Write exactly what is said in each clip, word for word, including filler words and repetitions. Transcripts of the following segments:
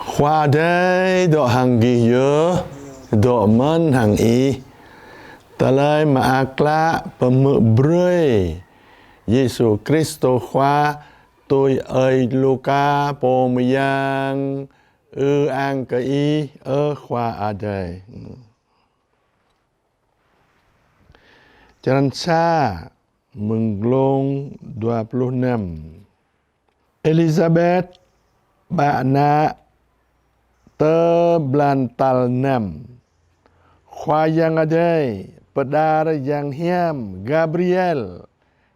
Khua Adai dŏ hăng gih yơh, dŏ mơ̆n hăng ih. Tơlơi mơak klă pơhmư̆ brơi Yêsu Kristô Khua tui ơi Luka pô mơyang. Ư-ang kơ ih, ơ Khua Adai. Črăn sa, mơ̆ng glông dua pluh năm. Êlisabet ba ană tơ blan tal năm. Khua Yang Adai pơđar yang hiam Gabriel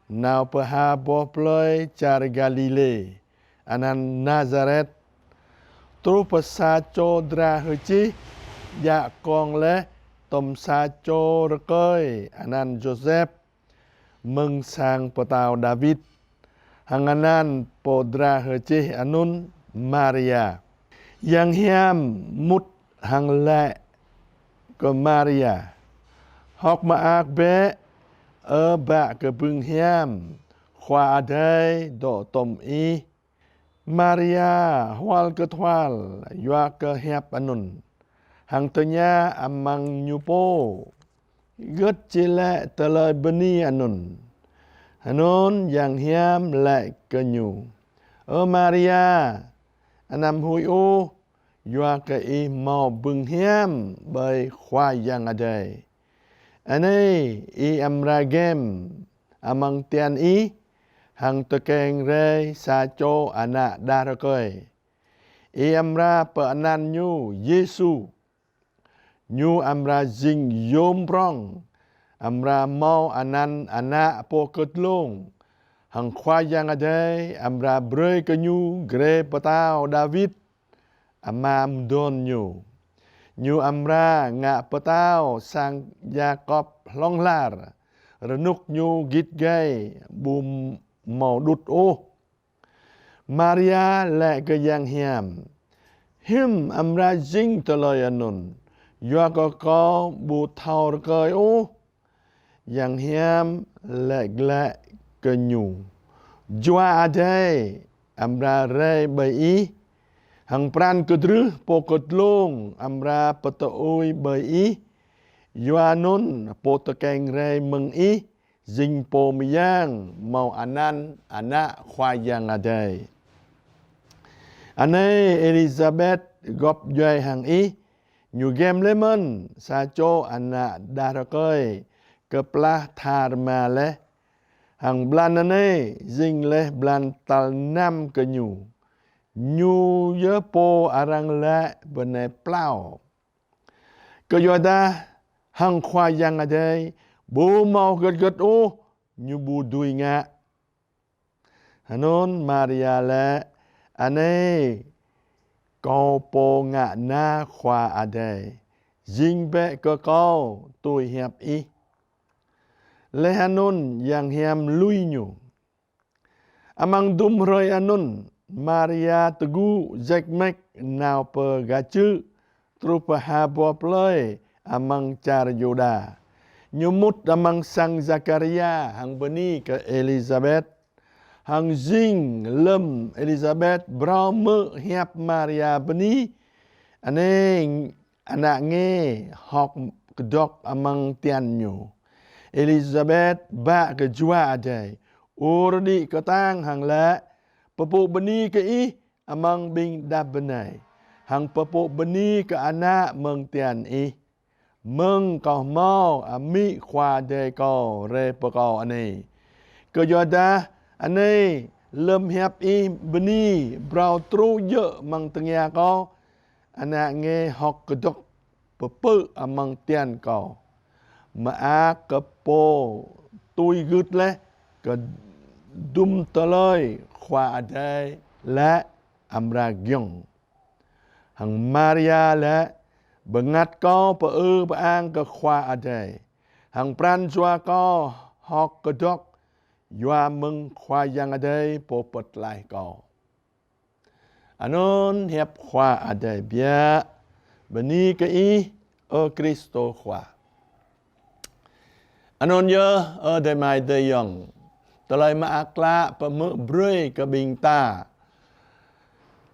nao pơ ha boh plơi čar Galilê, anăn Nazaret, truh pơ sa čô dra hơčih, djă kông laih tŏm sa čô rơkơi anăn Yôsep, mơ̆ng sang pơtao Dawid, hăng anăn pô dra hơčih anŭn Maria. Yang hiam mŭt hăng laĭ kơ Maria: Hơ̆k mơak bĕ, ơ bă kơ bưng hiam, Khua Adai dŏ tŏm ih. Maria hual kơthual yua kơ hiăp anŭn, hăng tơña amăng ñu pô: Hơgĕt či lĕ tơlơi bơni anŭn? Anŭn yang hiam laĭ kơ ñu: Ơ Maria, anăm huĭ ôh, yua kơ ih hmâo bưng hiam ƀơi Khua Yang Adai. Anai, ih amra gem amăng tian ih, hăng tơkeng rai sa čô ană đah rơkơi. Ih amra pơanăn ñu Yêsu. Ñu amra jing yôm prŏng, amra hmâo anăn Ană Pô Kơdlông, hăng Khua Yang Adai amra brơi kơ ñu grê pơtao Dawid, ama mơdôn ñu. Ñu amra ngă pơtao sang Yakôb hlŏng lar, rơnŭk ñu git gai ƀu hmâo đŭt ôh. Maria laĭ kơ yang hiam: Hiư̆m amra jing tơlơi anŭn, yua kơ kâo ƀu thâo rơkơi ôh? Yang hiam laĭ glaĭ kơ ñu: Jua Adai amra rai ƀơi ih, hăng pran kơdrưh Pô Kơdlông amra pơtơui ƀơi ih. Yua anŭn pô tơkeng rai mơ̆ng ih jing pô mơyang, hmâo anăn Ană Khua Yang Adai. Anai, Êlisabet gŏp djuai hăng ih, ñu gem laih mơ̆n sa čô ană đah rơkơi kơplah tha rơma laih, hăng blan anai jing laih blan tal năm kơ ñu. Ñu yơh pô arăng laĭ bơnai plao. Kơyua dah hăng Khua Yang Adai ƀu hmâo hơgĕt hơgĕt ôh ñu ƀu dưi ngă. Anŭn Maria laĭ: Anai, kâo pô ngă na Khua Adai, jing bĕ kơ kâo tui hiăp ih. Laih anŭn yang hiam lui ñu. Amăng dŭm hrơi anŭn, Maria tơgŭ jek mek nao pơ gah čư̆, truh pơ ha boh plơi amăng čar Yuđa. Ñu mŭt amăng sang Zakaria hăng bơni kơ Êlisabet. Hăng jing lơ̆m Êlisabet phrâo hmư̆ hiăp Maria bơni, anai, ană nge hơ̆k kơdŏk amăng tian ñu. Êlisabet bă kơ Jua Adai, ur đĭ kơtang hăng laĭ: Pơpŭ bơni kơ ih amăng ƀing đah bơnai, hăng pơpŭ bơni kơ ană mơ̆ng tian ih. Mơ̆ng kâo hmâo amĭ Khua Adai kâo rai pơ kâo anai. Kơyua dah anai, lơ̆m hiăp ih bơni phrâo truh djơ̆ amăng tơngia kâo, ană nge hơ̆k kơdŏk pơpư̆ amăng tian kâo. Mơak kơ pô tui gưt laih kơ dŭm tơlơi Khua Adai laĭ amra giŏng. Hăng Maria laĭ: Bơngăt kâo pơư pơang kơ Khua Adai, hăng pran jua kâo hơ̆k kơdŏk, yua mơ̆ng Khua Yang Adai Pô Pơtlaih kâo. Anŭn hiăp Khua Adai biă. Bơni kơ ih, ơ Kristô Khua. Anŭn yơh, ơ adơi amai ayŏng, tơlơi mơak klă pơhmư̆ brơi kơ ƀing ta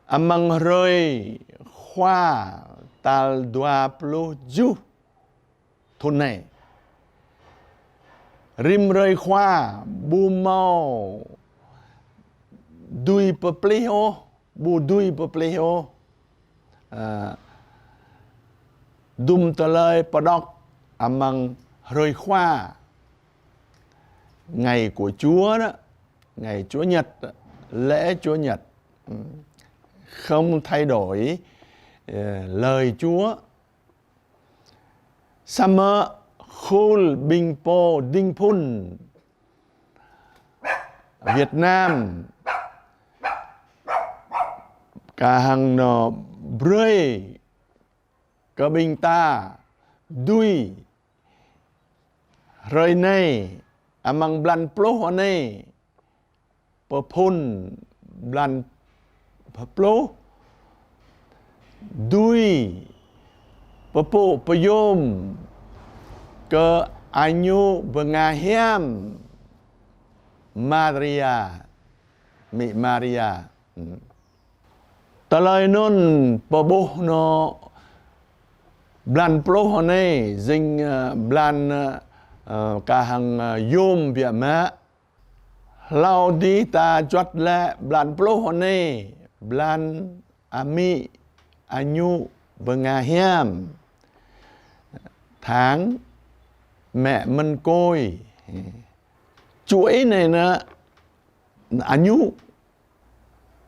amăng hrơi Khua tal dua pluh tơjuh thŭn anai. Rĭm hrơi Khua ƀu hmâo dưi pơplih ôh, ƀu dưi pơplih ôh. Ơ, dŭm tơlơi pơđŏk amăng hrơi Khua, ngày của Chúa đó, ngày Chúa Nhật đó, lễ Chúa Nhật. Ừ. Không thay đổi, ờ, lời Chúa. Samơ̆ khul ƀing pô ding phŭn Việt Nam kah hăng nao brơi kơ ƀing ta dưi hrơi anai, amăng blan pluh anai, pơphŭn blan pluh, dưi pơpŭ pơyom kơ añŭ bơnga hiam Maria, amĭ Maria. Tơlơi anŭn pơƀuh nao blan pluh anai, jing, ơ, blan, ơ, kah hăng, ơ, yôm biă mă. Hlâo dih ta juăt lĕ blan pluh anai, blan amĭ añŭ bơnga hiam. Tháng mẹ mân côi. Čuai anai nă añŭ.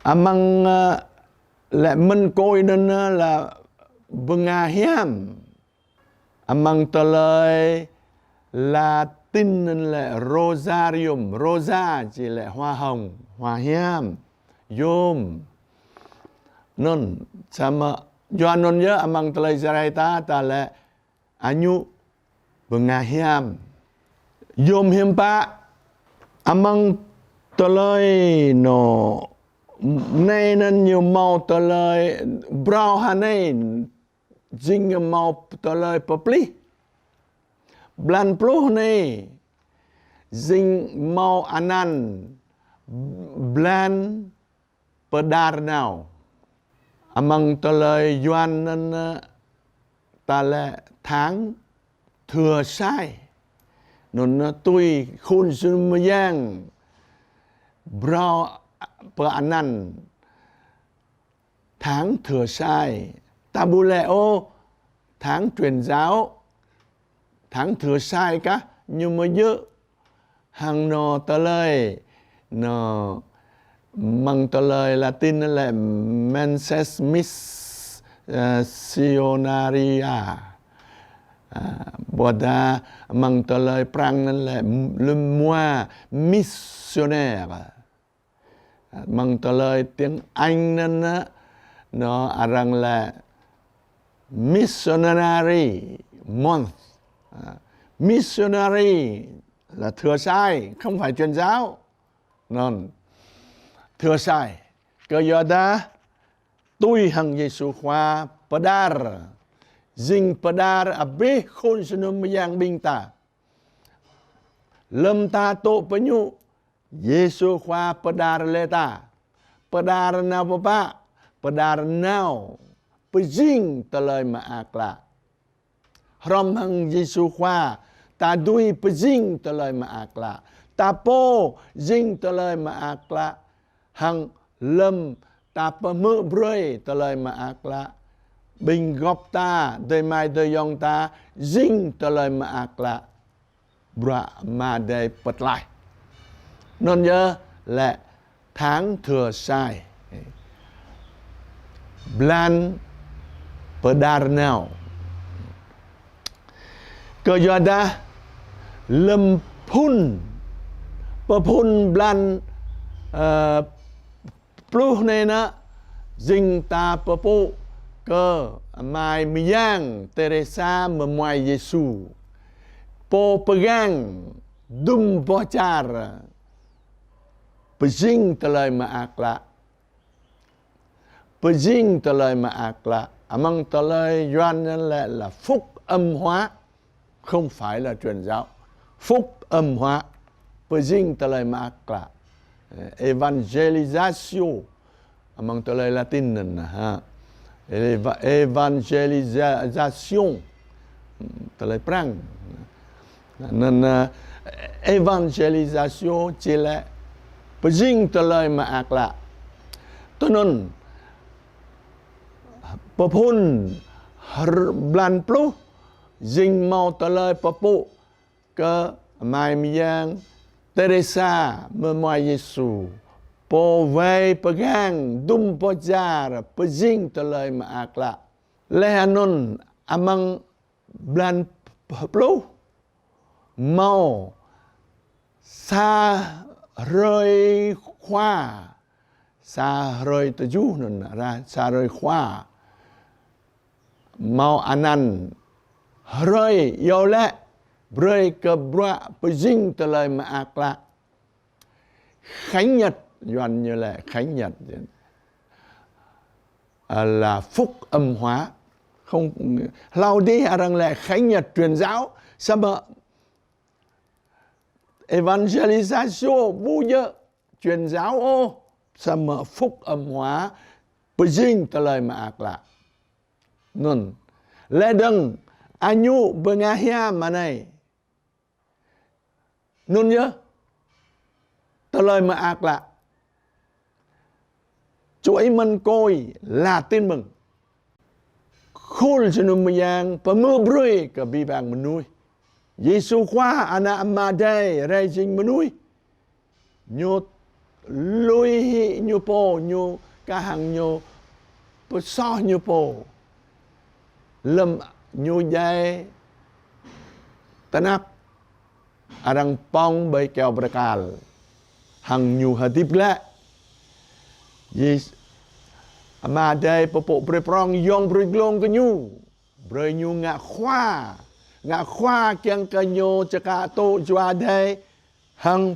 Amăng, ơ, lĕ mân côi anŭn, ơ, lĕ bơnga hiam. Amăng tơlơi Latin anŭn lĕ rosarium, rosa či lĕ hoa hồng, hoa hiam, yôm. Anŭn, samơ̆ yua anŭn yơh amăng tơlơi Jarai ta, ta lĕ añŭ bơnga hiam. Yôm hiư̆m pă, amăng tơlơi nao anai anŭn ñu hmâo tơlơi phrâo ha anai, jing hmâo tơlơi pơplih. Blan pluh anai, jing hmâo anăn blan pơđar nao. Amăng tơlơi Yuan anŭn, ơ, ta lĕ tháng Thừa Sai. Anŭn, ơ, tui Khul Jơnum Mơyang phrâo pơanăn tháng Thừa Sai. Ta ƀu lĕ ôh tháng Truyền Giáo, tháng Thừa Sai kah, ñu mơ̆ djơ̆ hăng nao tơlơi, nao amăng tơlơi Latin lĕ Mensis Mis-, ơ, Missionaria. Ơ, ƀôdah amăng tơlơi Prăng anŭn lĕ le mois missionnaire. Amăng tơlơi tiếng Anh anŭn, ơ, nao arăng lĕ Missionary Month. Ơ, missionary là Thừa Sai, không phải truyền giáo. Anŭn, Thừa Sai. Kơ yua dah tui hăng Yêsu Khua pơđar, jing pơđar abih Khul Jơnum Mơyang ƀing ta. Lơ̆m ta tŭ pơñŭ, Yêsu Khua pơđar lĕ ta. Pơđar nao pơpă, pơđar nao pơjing tơlơi mơak klă. Hrŏm hăng Yêsu Khua, ta dưi pơjing tơlơi mơak klă. Ta pô jing tơlơi mơak klă. Hăng lơ̆m ta pơhmư̆ brơi tơlơi mơak klă, ƀing gŏp ta, adơi amai adơi ayŏng ta, jing tơlơi mơak klă bruă Ama Adai pơtlaih. Anŭn yơh lĕ tháng Thừa Sai. Blan pơđar nao. Kơ yua dah lơ̆m phŭn, pơphŭn blan, ơ, pluh anai nă, jing ta pơpŭ kơ amai mơyang Teresa mơmuai Yêsu. Pô pơgang dŭm boh čar pơjing tơlơi mơak klă. Pơjing tơlơi mơak klă. Amăng tơlơi Yuan anŭn lĕ là phúc âm hóa. Không phải là truyền giáo. Phúc âm hóa. Pơjing tơlơi mơak klă. Ơ, evangelisatio. Amăng tơlơi Latin anŭn, ha. Éva-, évangélisation, tơlơi Prăng. Anŭn, ơ, évangélisation či lĕ pơjing tơlơi mơak klă. Tui anŭn, pơphun hrơi blan pluh, jing hmâo tơlơi pơpŭ kơ amai mơyang Teresa mơmuai Yêsu, pô wai pơgang dŭm pơčar pơjing tơlơi mơak klă. Laih anŭn amăng blan pluh, hmâo sa hrơi khua, sa hrơi tơjuh anŭn, sa hrơi khua, hmâo anăn hrơi iâu laĭ brơi kơ bruă pơjing tơlơi mơak klă. Khánh Nhật, Yuan ñu laĭ Khánh Nhật, là phúc âm hóa. Không, hlâo dih arăng laĭ Khánh Nhật truyền giáo, samơ̆ évangélisation ƀu djơ̆ truyền giáo ôh, samơ̆ phúc âm hóa, pơjing tơlơi mơak klă. Anŭn. Laih dơ̆ng añŭ bơnga hiam anai, anŭn yơh tơlơi mơak klă. Chuỗi mơ̆n kôi là Tin Mừng. Khul jơnum mơyang pơhmư̆ brơi kơ abih bang mơnuih. Yêsu Khua, Ană Ama Adai rai jing mơnuih, ñu lui hĭ ñu pô, ñu kah hăng ñu pơsoh ñu pô. Lơ̆m ñu djai tơnap, arăng pŏng ƀơi kơyâo bơrơkal, hăng ñu hơdip glaĭ. Yês-, Ama Adai pơpŭ brơi prŏng yŏng brơi glông kơ ñu, brơi ñu ngă khua, ngă khua kiăng kơ ñu čơkă tŭ Jua Adai hăng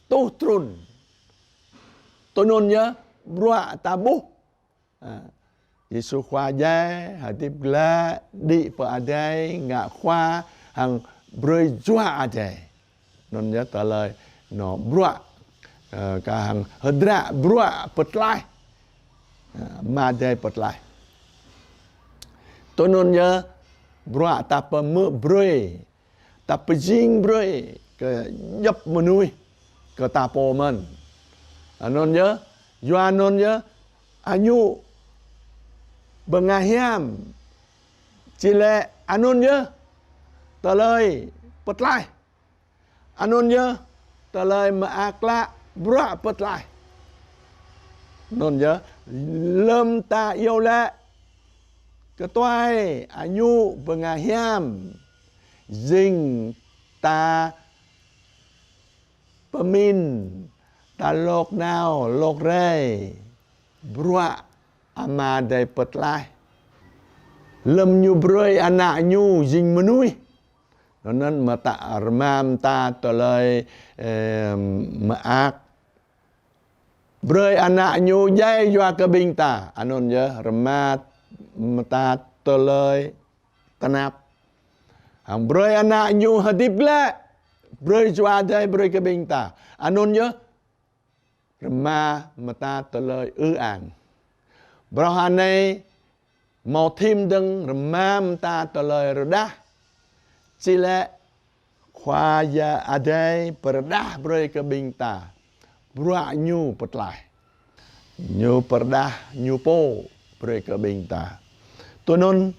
tuh trŭn. Tui anŭn yơh bruă ta ƀuh. A, Yêsu Khua djai, hơdip glaĭ, đĭ pơ adai, ngă khua, hăng brơi Jua Adai. Anŭn yơh tơlơi, anŏ bruă, ơ, kah hăng hơdră bruă pơtlaih. A, Ama Adai pơtlaih. Tui anŭn yơh bruă ta pơhmư̆ brơi, ta pơjing brơi kơ djŏp mơnuih, kơ ta pô mơ̆n. Anŭn yơh, yua anŭn yơh, añŭ bơnga hiam či lĕ anŭn yơh tơlơi pơtlaih. Anŭn yơh tơlơi mơak klă bruă pơtlaih. Anŭn yơh, lơ̆m ta iâu laĭ kơ tuai añŭ bơnga hiam, jing ta pơmĭn, ta lok nao lok rai bruă Ama Adai pơtlaih. Lơ̆m ñu brơi Ană ñu jing mơnuih. Anŭn mơta rơma mơta tơlơi, ơ, mơak. Brơi Ană ñu djai yua kơ ƀing ta. Anŭn yơh rơma mơta tơlơi tơnap. Hăng brơi Ană ñu hơdip glaĭ. Brơi Jua Adai brơi kơ ƀing ta. Anŭn yơh rơma mơta tơlơi ư ang. Bruă anai hmâo thim dơ̆ng rơma mơta tơlơi rơđah. Či lĕ Khua Yang Adai pơrơđah brơi kơ ƀing ta bruă ñu pơtlaih. Ñu pơrơđah ñu pô brơi kơ ƀing ta. Tui anŭn,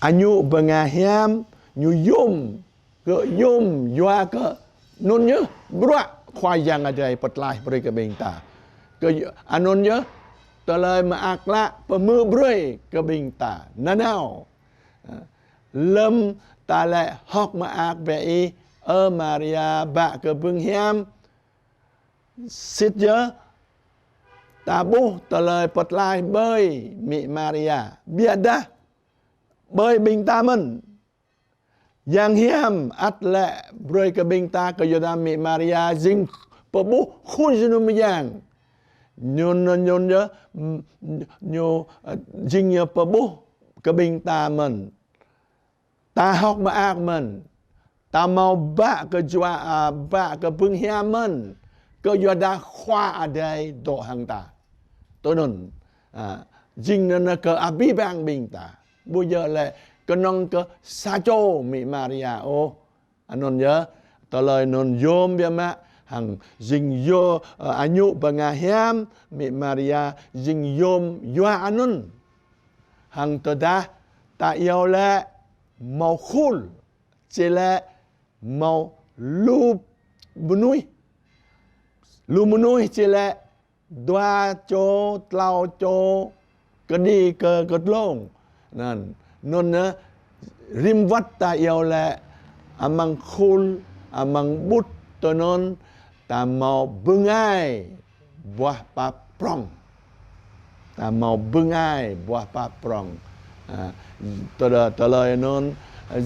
añŭ bơnga hiam ñu yôm, kơ yôm yua kơ anŭn yơh bruă Khua Yang Adai pơtlaih brơi kơ ƀing ta. Kơ anŭn yơh tơlơi mơak klă pơhmư̆ brơi kơ ƀing ta nanao. Lơ̆m ta lĕ hơ̆k mơak bĕ ih, ơ Maria, bă kơ bưng hiam. Sĭt yơh, ta ƀuh tơlơi pơtlaih ƀơi mĭ Maria. Biă dah ƀơi ƀing ta mơ̆n. Yang hiam ăt lĕ brơi kơ ƀing ta, kơ yua dah mĭ Maria jing pơƀuh khul jơnum mơyang. Ñu, ñu, ñu, ñu, ñu, ơ, jing ñu pơƀuh kơ ƀing ta mơ̆n. Ta hơ̆k mơak mơ̆n. Ta hmâo bă kơ Jua, a, bă kơ bưng hiam mơ̆n. Kơ yua dah Khua Adai dŏ hăng ta. Tui anŭn. A, jing anŭn kơ abih bang ƀing ta. Ƀu djơ̆ lĕ kơnơ̆ng kơ sa čô mĭ Maria ôh. Anŭn yơh, tơlơi anŭn yôm biă mă, hăng jing yôm, ơ, añŭ bơnga hiam mĭ Maria, jing yôm yua anŭn. Hăng tơdah ta iâu lĕ hmâo khul, či lĕ hmâo lu mơnuih. Lu mơnuih či lĕ dua čô, klâo čô, kơđi kơ kơdlông. Anŭn, anŭn yơh, rĭm wơ̆t ta iâu lĕ amăng khul, amăng ƀut tơnŭn, ta hmâo bưng ai buah pap prŏng. Ta hmâo bưng ai buah pap prŏng. A, tơdah tơlơi anŭn,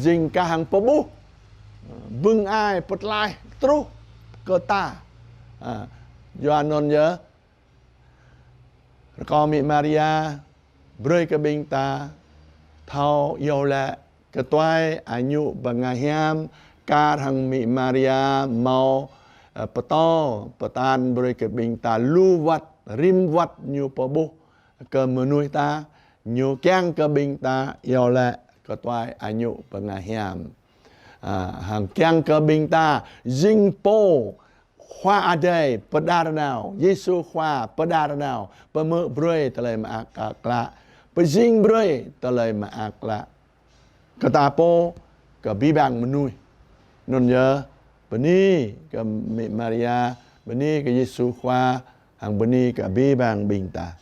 jing kah hăng pơƀuh, bưng ai pơtlaih truh kơ ta. A, yua anŭn yơh, rơkâo mĭ Maria brơi kơ ƀing ta thâo iâu lĕ kơtuai añŭ bơnga hiam, kar hăng mĭ Maria hmâo, ơ, pơtô, pơtă brơi kơ ƀing ta lu wơ̆t, rĭm wơ̆t ñu pơƀuh kơ mơnuih ta, ñu kiăng kơ ƀing ta iâu lĕ kơtuai añŭ bơnga hiam. A, hăng kiăng kơ ƀing ta jing pô Khua Adai pơđar nao, Yêsu Khua pơđar nao, pơhmư̆ brơi tơlơi mơak klă, pơjing brơi tơlơi mơak klă kơ ta pô, kơ abih bang mơnuih. Anŭn yơh, bơni kơ mĭ Maria, bơni kơ Yêsu Khua, hăng bơni kơ abih bang ƀing ta.